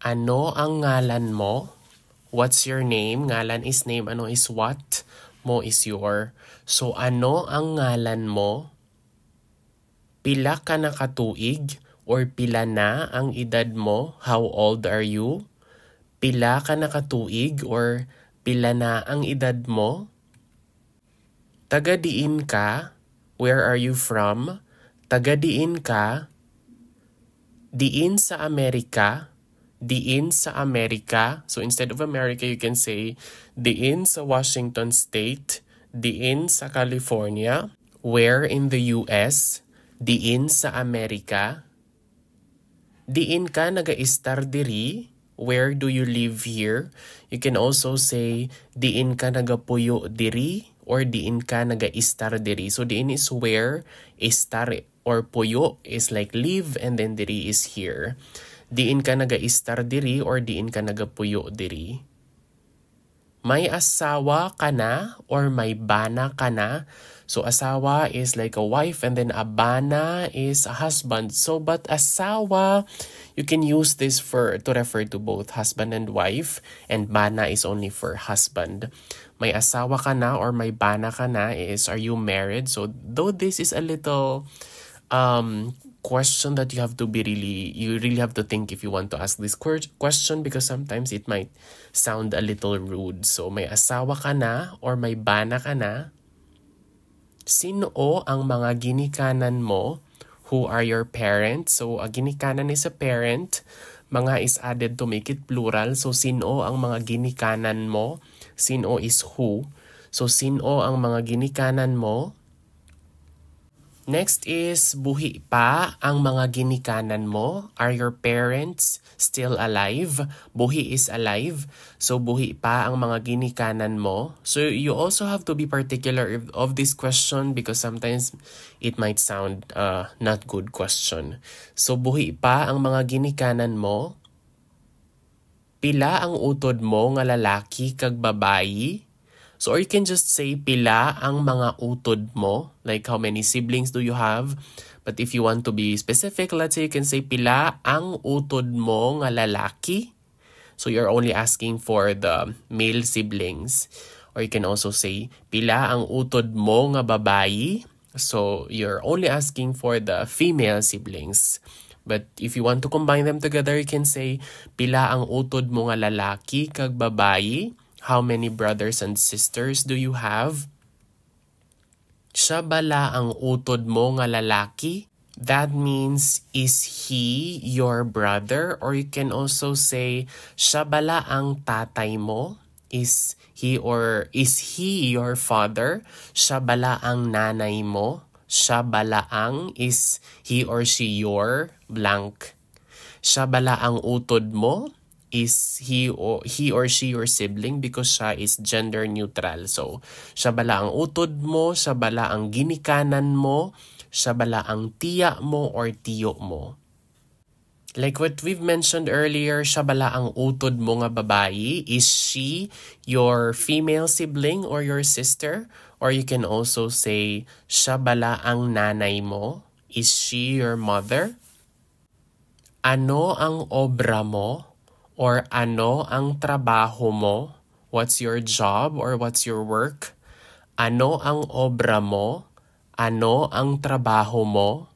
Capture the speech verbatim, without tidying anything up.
Ano ang ngalan mo? What's your name? Ngalan is name. Ano is what? Mo is your. So, ano ang ngalan mo? Pila ka na ka tuig or pila na ang edad mo? How old are you? Pila ka na ka tuig or pila na ang edad mo? Taga diin ka? Where are you from? Taga diin ka? Diin sa Amerika? Diin sa Amerika? So instead of America, you can say diin sa Washington State, diin sa California, where in the U S, diin sa Amerika. Diin ka nagaistar diri? Where do you live here? You can also say, diin ka nagapuyo diri or diin ka nagaistar diri. So diin is where, istar or puyo is like live, and then diri is here. Diin ka nagaistar diri or diin ka nagapuyo diri? May asawa ka na or may bana ka na? So asawa is like a wife, and then a bana is a husband. So, but asawa, you can use this for, to refer to both husband and wife, and bana is only for husband. May asawa ka na or may bana ka na is, are you married? So though this is a little um question that you have to be really, you really have to think if you want to ask this quer- question, because sometimes it might sound a little rude. So may asawa ka na or may bana ka na? Sin-o ang mga ginikanan mo? Who are your parents? So a ginikanan is a parent. Mga is added to make it plural. So sin-o ang mga ginikanan mo? Sin-o is who. So sin-o ang mga ginikanan mo? Next is, buhi pa ang mga ginikanan mo? Are your parents still alive? Buhi is alive. So buhi pa ang mga ginikanan mo? So you also have to be particular if, of this question, because sometimes it might sound uh, not good question. So buhi pa ang mga ginikanan mo? Pila ang utod mo nga lalaki kag babayi? So, or you can just say, pila ang mga utod mo? Like, how many siblings do you have? But if you want to be specific, let's say you can say, pila ang utod mo nga lalaki? So, you're only asking for the male siblings. Or you can also say, pila ang utod mo nga babayi? So, you're only asking for the female siblings. But if you want to combine them together, you can say, pila ang utod mo nga lalaki kag babayi? How many brothers and sisters do you have? Siya bala ang utod mo nga lalaki? That means, is he your brother? Or you can also say, siya bala ang tatay mo? Is he or is he your father? Siya bala ang nanay mo? Siya bala ang, is he or she your blank? Siya bala ang utod mo? Is he or, he or she your sibling? Because siya is gender neutral. So, siya bala ang utod mo? Siya bala ang ginikanan mo? Siya bala ang tiya mo or tiyo mo? Like what we've mentioned earlier, siya bala ang utod mo nga babayi? Is she your female sibling or your sister? Or you can also say, siya bala ang nanay mo? Is she your mother? Ano ang obra mo? Or ano ang trabaho mo? What's your job or what's your work? Ano ang obra mo? Ano ang trabaho mo?